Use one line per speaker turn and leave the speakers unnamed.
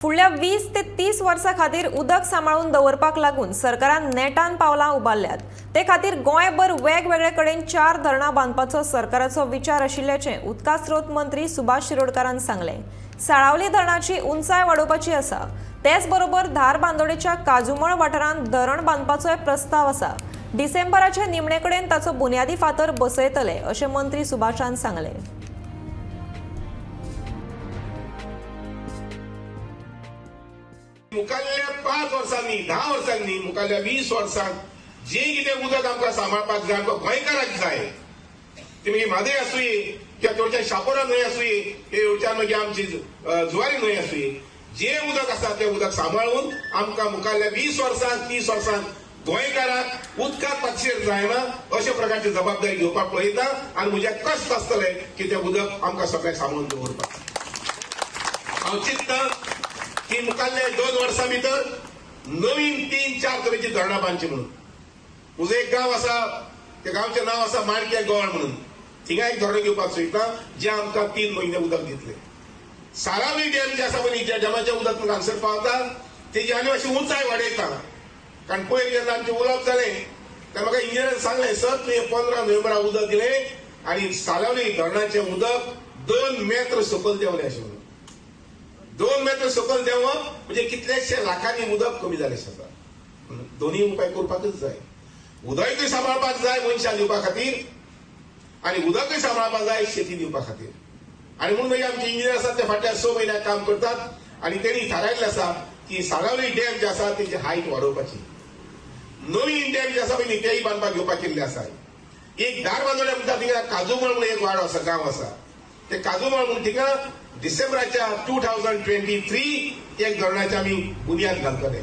फुडल्या 20 ते 30 वर्सां खातीर उदक सांबाळून दवरपाक लागून सरकारान नेटान पावलां उबारल्यात. ते खातीर गोंयभर वेगवेगळे कडेन 4 धरणां बांदपाचो सरकाराचो विचार आशिल्ल्याचें उदका स्रोत मंत्री सुभाष शिरोडकारान सांगलें. साळावली धरणाची उंचाय वाडोवपाची आसा. तेच बरोबर धारबांदोडेच्या काजूमळ वाठारांत धरण बांदपाचोय प्रस्ताव आसा. डिसेंबराचे निमणे कडेन ताचो बुन्यादी फातर बसयतले अशें मंत्री सुभाषान सांगलें.
मुखाल्ल्या 5 वर्सांनी, 10 वर्सांनी, मुखाल्ल्या 20 वर्सांक जे कितें उदक आमकां सांबाळपाक जाय, आमकां गोंयकारांक जाय, ती मागीर म्हादय आसुये किंवा तेवच्यान शापोरा न्हंय आसुये, तेवच्यान मागीर आमची जुवारी न्हंय आसुये, जे उदक आसा तें उदक सांबाळून आमकां मुखाल्ल्या 20 वर्सांक, 30 वर्सांक गोंयकाराक उदकाक पातशेर जायना अशे प्रकारची जबाबदारी घेवपाक पळयता आनी म्हज्या कश्ट आसतले की तें उदक आमकां सगळ्यांक सांबाळून दवरपाक. हांव चिंतता की मुखाल्ल्या 2 वर्सां भितर नवीन 3-4 तरेची धरणां बांदची म्हणून. म्हजो एक गांव आसा, त्या गांवचें नांव आसा माणक्या गोळ म्हणून, थिंगा एक धरण घेवपाक सोदता जें आमकां 3 म्हयने उदक दितले. सारावली डॅम जे आसा पळय, ज्या डॅमाचें उदक हांगसर पावता तेजी आमी अशी उंचाय वाडयता. कारण पयर जेन्ना आमचें उलोवप जालें तेन्ना म्हाका इंजिनियरान सांगलें, सर तुवें 15 नोव्हेंबराक उदक दिलें आनी सालावली धरणाचें उदक 2 मेत्र सकयल देंवलें अशें म्हणून. 2 मेत्र सकयल देंवप म्हणजे कितलेशे लाखांनी उदक कमी जालें आसा. दोनूय उपाय करपाकच जाय. उदकूय सांबाळपाक जाय मनशां दिवपा खातीर आनी उदकूय सांबाळपाक जाय शेती दिवपा खातीर. आनी म्हणून मागीर आमचे इंजिनियर आसात ते फाटल्या 6 म्हयन्याक काम करतात आनी तेणी थारायल्लें आसा की सालावली डॅम जे आसा तेजी हायट वाडोवपाची, नवीन डॅम जे आसा पळय तेय बांदपाक घेवपाक केल्ले आसा. एक धारबांदोड्या म्हणटा थिंगा काजूमळ म्हणून एक वाडो आसा, गांव आसा, ते काजूमळ म्हणून थिंगा डिसेंबराच्या 2023 एक धरणाची आमी बुन्याद घालतले.